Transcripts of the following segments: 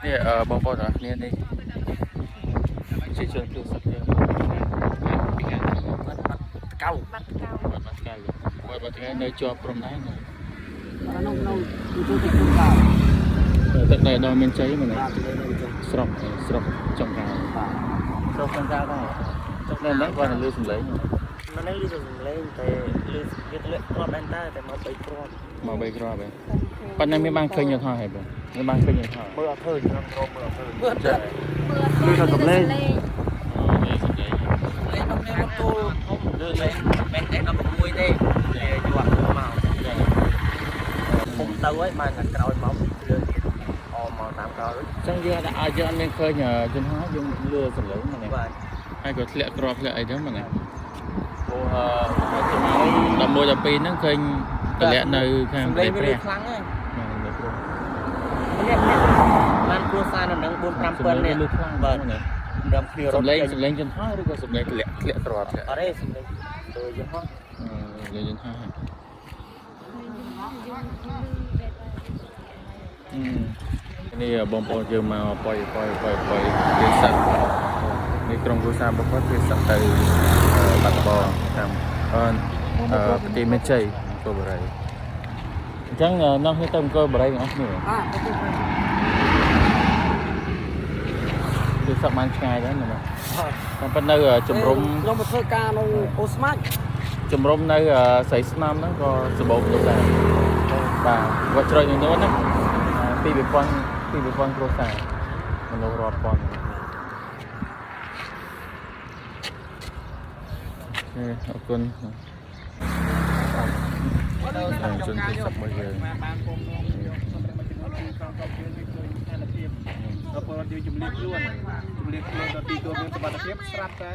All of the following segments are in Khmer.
នេះអឺបងប្អូនទាំងអស់គ្នានេះជាជនទូសឹកយើងពីខាង បាត់បាត់កៅ បាត់កៅ បាត់បាត់កៅបាត់បាត់ថ្ងៃនៅជាប់ព្រំដែន នៅនៅជួយទៅជួយកៅ ទឹកដីដល់មានជ័យមែនទេ បាទទៅនៅចុះ ស្រុកស្រុកចុងកាល បាទ ស្រុកចុងកាលដែរទឹកនៅហ្នឹងគាត់នៅលឺសំឡេង មិននឹងលឺសំឡេងតែលឺវាធ្លាក់គ្រាប់ដែរតែមក3គ្រាប់ មកបីគ្រាប់ឯងប៉ុន្តែមានបានឃើញយន្តហោះហើយបងមានបានឃើញយន្តហោះ មើលអត់ឃើញក្នុងក្រុមមើលអត់ឃើញ មើល ចា មើល លឺតែសំឡេង អូនេះសំឡេង លេងដល់នេះមកទូល លឺលេងមិនតែ16ទេលេយួរមកពុំទៅហើយបានតែក្រោយមកលឺទៀតអមមកតាមក្រោយ អញ្ចឹងយើងអាចយើងអត់មានឃើញយន្តហោះយើងលឺសំឡេងហ្នឹង បាទ ហើយក៏ធ្លាក់គ្រាប់ធ្លាក់អីទៅហ្នឹងព្រោះអឺ11 12ហ្នឹងឃើញតម្លាក់នៅខាង សំឡេងវា ព្រះ លឺខ្លាំងហ្នឹង បាទព្រះ ម្នាក់ម្នាក់បានគ្រួសារនៅនឹង4 5ពាន់នាក់ លឺខ្លាំង បាទ ណា ដើមគ្នារ សំ ត់ ឡេងសំឡេងយន្តហោះឬក៏សំឡេងធ្លាក់ធ្លាក់គ្រាប់ធ្លាក់ អត់ទេសំឡេងទៅយន្តហោះ សំឡេងយន្តហោះនេះបងប្អូនយើងមកប៉ុយប៉ុយប៉ុយប៉ុយគេសឹកនេះក្រុមគ្រួសាររបស់គាត់គេសឹកទៅបាត់ដំបងតាមអឺប្រទេសមានជ័យអង្គរបូរីអញ្ចឹងនាំគ្នាទៅអង្គរបូរីទាំងអស់គ្នា អាទៅទៅ គឺសឹកបានឆ្ងាយដែរណាតាមប៉ុន្តែនៅជំរំ ខ្ញុំមកធ្វើការនៅអូស្មាច់ ជំរំនៅស្រីស្នំហ្នឹងក៏សម្បូរមនុស្សដែរបាទវត្តជ្រោយនៅនោះណាពី2000 2000គ្រួសារមនុស្សរាប់ពាន់នេះអរគុណជនទូស័ព្ទរបស់យើង បានពំនាំយកសម្រាប់មួយចំនួនពីក្រមកប់យើងឲ្យឃើញស្ថានភាពដល់ពលរដ្ឋយើងជំលៀកខ្លួនជំលៀកខ្លួនដល់ទីទួលមានសុវត្ថិភាពស្រាប់តែ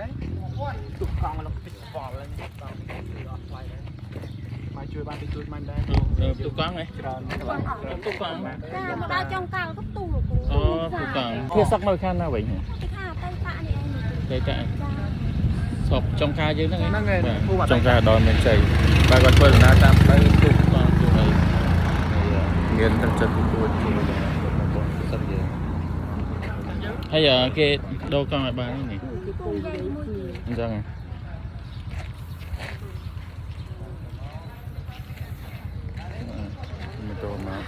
ទុកកង់លោកពិស្វល់ហ្នឹងកង់អត់ថ្លៃដែរ មកជួយបានតិចតួចមិនដែរ ទូកង់ហ៎ ច្រើនកន្លែងច្រើន ទូកង់ ចាមកដល់ចុងកាលក៏ទូលពូ អូទូកង់ភាសឹកមកខាងណាវិញ គេថាទៅតាក់នេះឯង តែតា ចា ស្រុកចុងការយើងហ្នឹងឯងចុងការដល់មានជ័យបាទគាត់ធ្វើដំណើរតាមផ្លូវទូកង់ទូអីមានទឹកចិត្តទូទួចជួយដល់បងប្អូនសិនយើងហើយគេដូរកង់ឲ្យបាននេះ ពូយាយមួយទៀត អញ្ចឹងមកទៅមក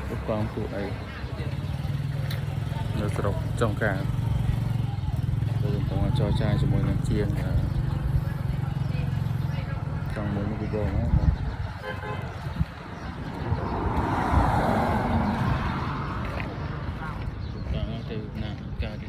ទូកង់ទូអីនៅស្រុកចុងការ tôiកំពុងចរចាជាមួយនឹងជាងចង់មួយនេះគឺបងហ្នឹងបាទចង់ទៅណាកើត